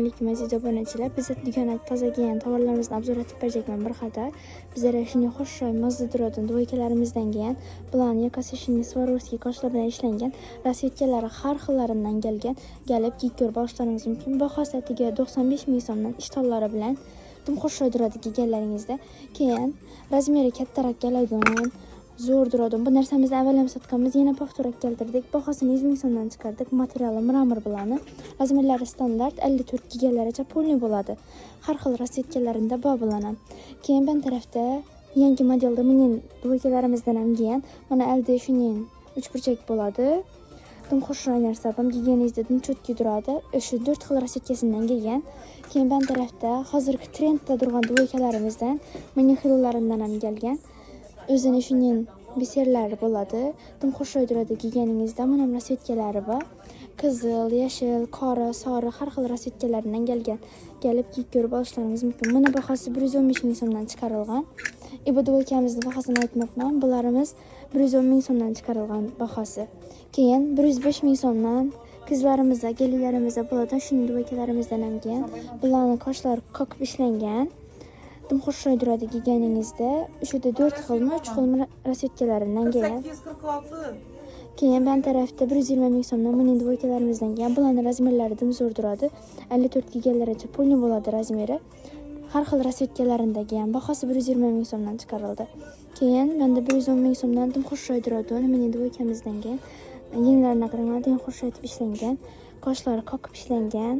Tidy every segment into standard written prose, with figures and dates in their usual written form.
Alaykum, aziz obunachilar. Biz do'konda toza kelgan tovarlarimizni обзор etib berjakman bir qator. Bizlar shunday xushroy, mazza turadigan двойка larimizdan kelgan. Bularni yoqasi shunday Swarovski qoshlar bilan ishlangan. Расцветка lari har xillaridan kelgan. Kelib kiyib ko'rib olishlaringiz mumkin. Bahosi atiga 95 ming so'mdan ishtonlari bilan dim xushroy turadi kiyganlaringizda. Keyin размер i kattaroq keladigan, zo'r turadi. Bu narsamizni avval ham sotganmiz, yana повтор keltirdik. Bahosini 100 ming so'mdan chiqardik. Materiali мрамор bularni. Размер lari standart 54 kiyganlaricha полный bo'ladi. Har xil расцветка larida bor bularni. Keyin bu tarafda yangi modelda mening двойка larimizdan ham kelgan. Mana alda shuning uchburchak bo'ladi. Dim xushroy narsa. Ham kiyganingizda dim чётко turadi. O'sha 4 xil расцветка sidan kelgan. Keyin bu tarafda hozirgi trendda turgan двойка larimizdan mini xillaridan ham kelgan. O'zini shuning бисер lari bo'ladi. Dim xushroy turadi kiyganingizda. Mana расцветка lari bor. Qizil, yashil, qora, sori har xil расцветка laridan kelgan. Kelib kiyib ko'rib olishlaringiz mumkin. Buni bahosi 115 ming so'mdan chiqarilgan. И bu двойка mizni bahosini aytmoqman. Bularimiz 110 ming so'mdan chiqarilgan bahosi. Keyin 105 ming so'mdan qizlarimizda, kelinlarimizda bo'ladi. Shuning двойка larimizdan ham kelgan. Bularni qoshlari qoqib ishlangan. Dim xushroy turadi kiyganingizda. O'shada 4 xilmi, 3 xilmi расцветка laridan kelgan. 48, 46. Keyin bu tarafda 120 ming so'mdan mening двойка larimizdan kelgan. Bularni размер lari dim zo'r turadi. 54 kiyganlaricha полный bo'ladi размер i. Har xil расцветка larida kelgan. Bahosi 120 ming so'mdan chiqarildi. Keyin menda 110 ming so'mdan dim xushroy turadi. Mening двойка mizdan kelgan. Yenglarini qaranglar, dim xushroy etib ishlangan. Qoshlari qoqib ishlangan.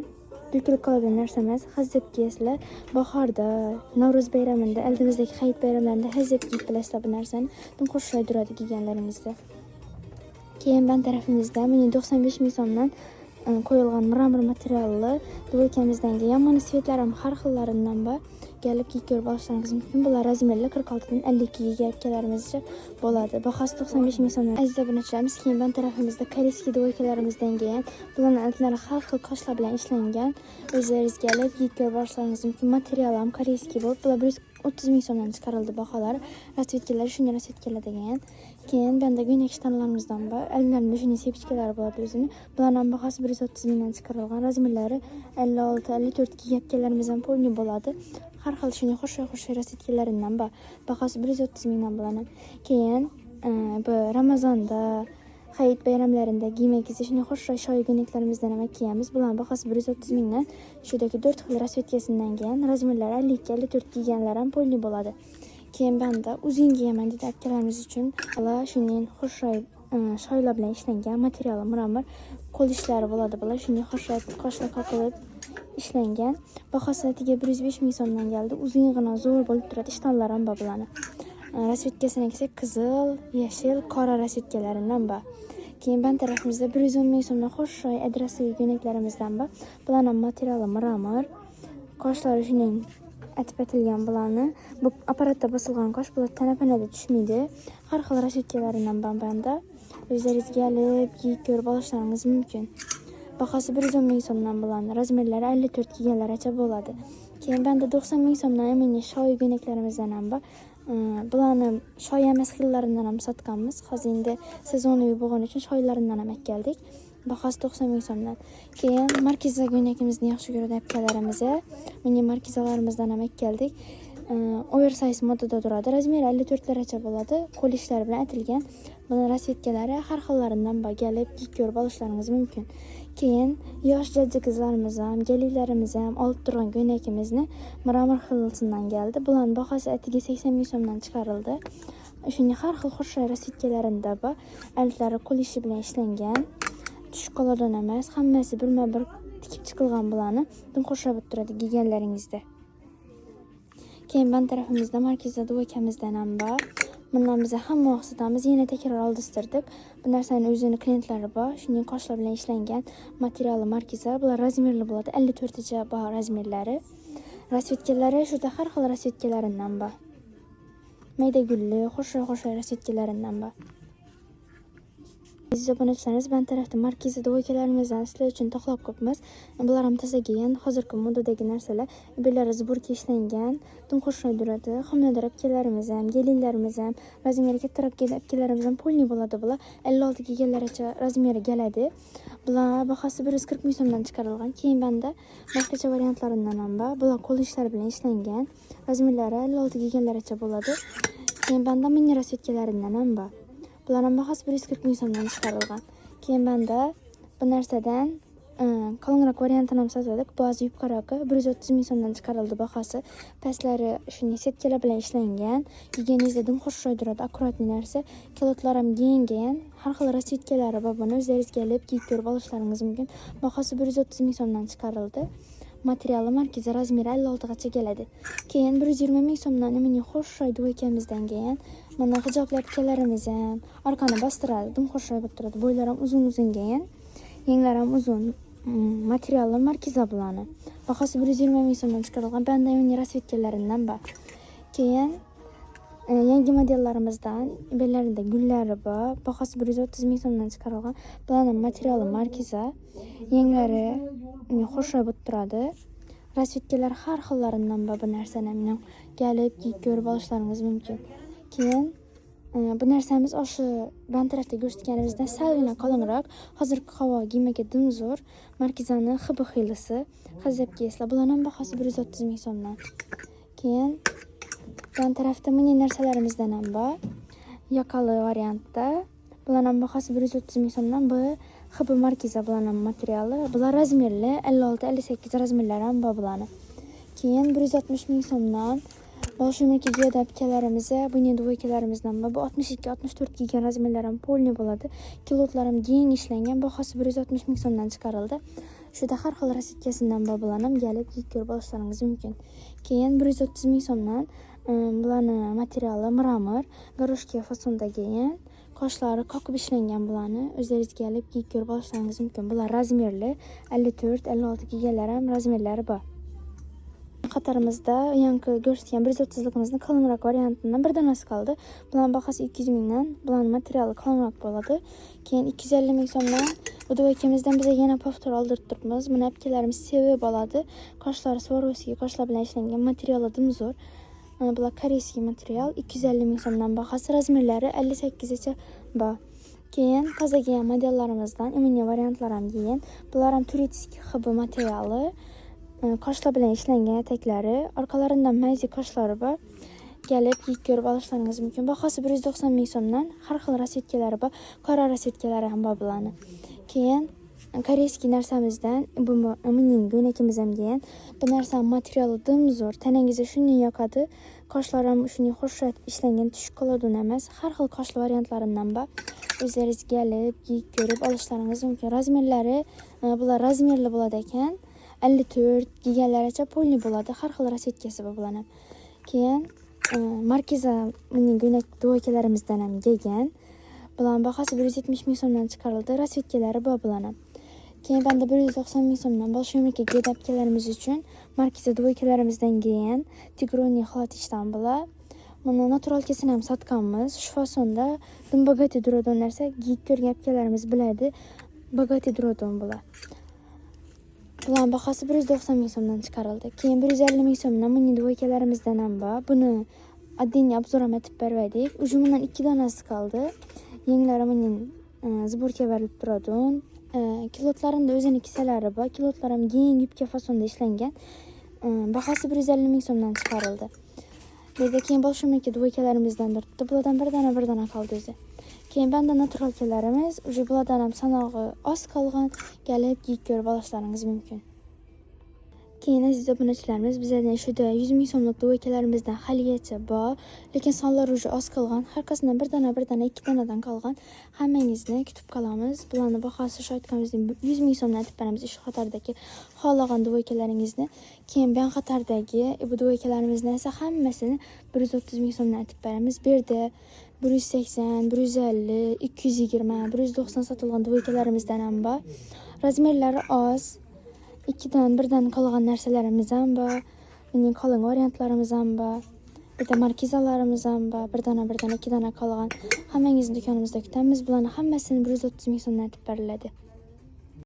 To'kilib qoladigan narsa emas. Hazib kiyasizlar. Bahorda, Navro'z bayramida, oldimizdagi hayit bayramlarida hazib kiyib bilasizlar bu narsani. Dim xushroy turadi kiyganlaringizda. Keyin ban tarafimizda mening 95 ming so'mdan qo'yilgan мрамор materialli двойка mizdan kelgan. Mana цвет lar ham har xillaridan bor. Kelib kiyib ko'rib olishlaringiz mumkin. Bular размер li 46 dan 52 ga akalarimizcha bo'ladi. Bahosi 95 ming so'mdan. Aziz obunachilarimiz, keyin ban tarafimizda корейский двойка larimizdan kelgan. Bularning altlari har xil qoshlar bilan ishlangan. O'zlaringiz kelib kiyib ko'rib olishlaringiz mumkin. Materiali ham корейский bo'lib, bular 130 ming so'mdan chiqarildi baholari. Расцветка lari shunday расцветка lar degan. Keyin bunda ko'ynak ishtонlarimizdan bor. Ellarida shunday цепочка lari bo'ladi o'zini. Bularning ham bahosi 130 mingdan chiqarilgan. Размер lari 56, 54 kiygan ham полный bo'ladi. Har xil shunday xushroy-xushroy расцветка laridan bor. Bahosi 130 mingdan bularni. Keyin bu Ramazonda, hayit bayramlarida kiymak shunday xushroy shoyi ko'ynaklarimizdan ham kiyamiz. Bularning bahosi 130 mingdan. Shudagi 4 xil расцветка sidan kelgan. Размер lari 52, 54 kiyganlar ham полный bo'ladi. Keyin banda uzun kiyaman deydi akalarimiz uchun. Ular shunday xushroy shoylar bilan ishlangan, materiali мрамор, qo'l ishlari bo'ladi bular. Shunday xushroy qoshlar qoqilib ishlangan. Bahosi atiga 105 ming so'mdan keldi. Uzungina zo'r bo'lib turadi. Ishtonlari ham bor bularni. Расцветка sini kelsak, qizil, yashil, qora расцветка laridan bor. Keyin ban tarafimizda 110 ming so'mdan xushroy adrasli ko'ynaklarimizdan bor. Bularning materiali мрамор. Qoshlari shuning atib atilgan bularni. Bu apparatda bosilgan qosh, bular tana-panada tushmaydi. Har xil расцветка laridan bor banda. O'zlaringiz kelib kiyib ko'rib olishlaringiz mumkin. Bahosi 110 ming so'mdan bularni. Размер lari 54 kiyganlaricha bo'ladi. Keyin banda 90 ming so'mdan mini shoyi ko'ynaklarimizdan ham bor. Bularni shoy emas xillaridan ham sotganmiz. Hozir endi sezoniy bo'lgani uchun shoylaridan ham keldik. Bahosi 90 ming so'mdan. Keyin markiza ko'ynagimizni yaxshi ko'radi akalarimiz. Mini markizalarimizdan ham keldik. Oversize modada turadi. Размер i 54 laracha bo'ladi. Qo'l ishlari bilan atilgan. Buni расцветка lari har xillaridan bor. Kelib kiyib ko'rib olishlaringiz mumkin. Keyin yosh jajji qizlarimiz ham, kelinlarimiz ham olib turgan ko'ynagimizni мрамор xilisidan keldi. Bularning bahosi atiga 80 ming so'mdan chiqarildi. Shunday har xil xushroy расцветка larida bor. Altlari qo'l ishi bilan ishlangan. Tushib qoladigan emas. Hammasi birma-bir tikib chiqilgan bularni. Dim xushroy bo'lib turadi kiyganlaringizda. Keyin ban tarafimizda markazda двойка mizdan ham bor. Bundan biz hamma vaqt sotamiz. Yana takror oldistirdik. Bu narsani o'zini klientlari bor. Shuning qoshlar bilan ishlangan materiali markiza. Bular размер li bo'ladi. 54 tacha bor размер lari. Расцветка lari shuda har xil расцветка laridan bor. Mayda gulli, xushroy-xushroy расцветка laridan bor. Aziz obunachilarimiz, ban tarafda markaziy двойка larimizdan sizlar uchun taxlab qo'yibmiz. Bular ham toza kelgan, hozirgi modadagi narsalar. Bular сборка ishlangan, dim xushroq turadi. Homilador akalarimiz ham, kelinlarimiz ham, размер i kattaroq akalarimiz ham полный bo'ladi bular. 56 kelganlaricha размер i keladi. Bular bahosi 140 ming so'mdan chiqarilgan. Keyin banda boshqacha variantlaridan ham bor. Bular qo'l ishlari bilan ishlangan. Размер lari 56 kelganlaricha bo'ladi. Keyin banda mini расцветка laridan ham bor. Bular ham bahosi 140 ming so'mdan chiqarilgan. Keyin banda bu narsadan qalinroq variantini ham sotdik. Ba'zi yupqaroqi 130 ming so'mdan chiqarildi bahosi. Pastlari shunday сетка lar bilan ishlangan. Kiyganingizda dim xushroq turadi, аккуратный narsa. Кюлот lar ham kiyingan. Har xil расцветка lari bor buni. O'zlaringiz kelib kiyib ko'rib olishlaringiz mumkin. Bahosi 130 ming so'mdan chiqarildi. Materiali markaziy, размер i 56 gacha keladi. Keyin 120 ming so'mdan mini xushroq двойка mizdan keyin mana hijobli akalarimiz ham orqani bostiradi, dim xushroq bo'lib turadi. Bo'ylari ham uzun-uzun keyin, yenglari ham uzun. Materiali markiza bularni. Bahosi 120 ming so'mdan chiqarilgan. Banda mini расцветка laridan bor. Keyin yangi modellarimizdan bellarida gullari bor. Bahosi 130 ming so'mdan chiqarilgan. Bularning materiali markiza. Yenglari xushroq bo'lib turadi. Расцветка lar har xillaridan bor bu narsani mana kelib kiyib ko'rib olishlaringiz mumkin. Keyin bu narsamiz o'sha ban tarafda ko'rsatganimizdan salgina qalinroq. Hozirgi havo kiymaga dim zo'r. Markizani xb xilisi. Hazab kiyasizlar. Bularning bahosi 130 ming so'mdan. Keyin ban tarafda mini narsalarimizdan ham bor. Yoqali variantda. Bularning bahosi 130 ming so'mdan. Bu xb markiza bularning materiali. Bular размер li 56, 58 размер lari ham bor bularni. Keyin 160 ming so'mdan Bolshoi kiygan akalarimiz, buni двойка larimizdan bor. Bu 62, 64 kiygan размер lar ham полный bo'ladi. Кюлот lar ham keng ishlangan. Bahosi 160 ming so'mdan chiqarildi. Shuda har xil расцветка sidan bor bularni ham kelib kiyib ko'rib olishlaringiz mumkin. Keyin 130 ming so'mdan bularni materiali мрамор, горошка fasonda keyin qoshlari qoqib ishlangan bularni. O'zlaringiz kelib kiyib ko'rib olishlaringiz mumkin. Bular размер li 54, 56 kiyganlar ham размер lari bor. Qatorimizda yangi ko'rsatgan 130likimizni qalinroq variantidan bir donasi qoldi. Bularning bahosi 200 mingdan. Bularning materiali qalinroq bo'ladi. Keyin 250 ming so'mdan bu двойка mizdan biza yana повтор oldirib turibmiz. Buni akalarimiz sevib oladi. Qoshlari Swarovski qoshlar bilan ishlangan, materiali dim zo'r. Mana bular корейский material 250 ming so'mdan bahosi, размер lari 58 gacha bor. Keyin toza kelgan modellarimizdan imini variantlar ham keyin. Bular ham турецкий xb materiali. Qoshlar bilan ishlangan etaklari, orqalaridan mayzi qoshlari bor. Kelib kiyib ko'rib olishlaringiz mumkin. Bahosi 190 ming so'mdan. Har xil расцветка lari bor. Qora расцветка lari ham bor bularni. Keyin корейский narsamizdan bu mening ko'ylagimiz ham keyin. Bu narsani materiali dim zo'r. Tanangizga shunday yoqadi. Qoshlari ham shunday xushroq ishlangan, tushib qoladigan emas. Har xil qoshli variantlaridan bor. O'zlaringiz kelib kiyib ko'rib olishlaringiz mumkin. Размер lari bular размер li bo'ladi ekan. 54 kiyganlaricha полный bo'ladi. Har xil расцветка si bor bularni. Keyin markiza mening ko'ylak двойка larimizdan ham kelgan. Bularning bahosi 170 ming so'mdan chiqarildi. Расцветка lari bor bularni. Keyin banda 190 ming so'mdan Bolshoi kiygan akalarimiz uchun markiza двойка larimizdan keyin тигровый xalat ishdan bular. Buni натуралка sini ham sotganmiz. Shu fasonda dim богатый turadigan narsa kiyib ko'rgan akalarimiz biladi. Богатый turadigan bular. Bularning bahosi 190 ming so'mdan chiqarildi. Keyin 150 ming so'mdan mini двойка larimizdan ham bor. Buni отдельный обзор ham aytib berdik. Уже bundan ikki donasi qoldi. Yenglari mening сборка berilib turadi. Кюлот larini o'zini kisalari bor. Кюлот lar ham keng yubka fasonda ishlangan. Bahosi 150 ming so'mdan chiqarildi. Bu yerda keyin Bolshoi двойка larimizdan turibdi. Bulardan bir dona bir dona qoldi o'zi. Keyin banda натуралка larimiz, уже bulardan ham sanog'i oz qolgan. Kelib kiyib ko'rib olishlaringiz mumkin. Keyin aziz obunachilarimiz, bizlardan shuda 100 ming so'mlik двойка larimizdan haligacha bor, lekin sonlar уже oz qolgan. Har qaysidan bir dona, bir dona, ikki donadan qolgan. Hammangizni kutib qolamiz. Bularni bahosi shu aytganimizdek 100 ming so'mdan aytib beramiz shu qatordagi xohlagan двойка laringizni. Keyin bu qatordagi bu двойка larimizni esa hammasini 130 ming so'mdan aytib beramiz. Bu yerda 180, 150, 220, 190 sotilgan двойка larimizdan ham bor. Размер lari oz. Ikkidan birdan qolgan narsalarimiz ham bor. Mening qalin variantlarimiz ham bor. Bu yerda markizalarimiz ham bor. Bir dona, bir dona, ikki dona qolgan. Hammangizni do'konimizda kutamiz. Bularni hammasini 130 ming so'mdan aytib beriladi.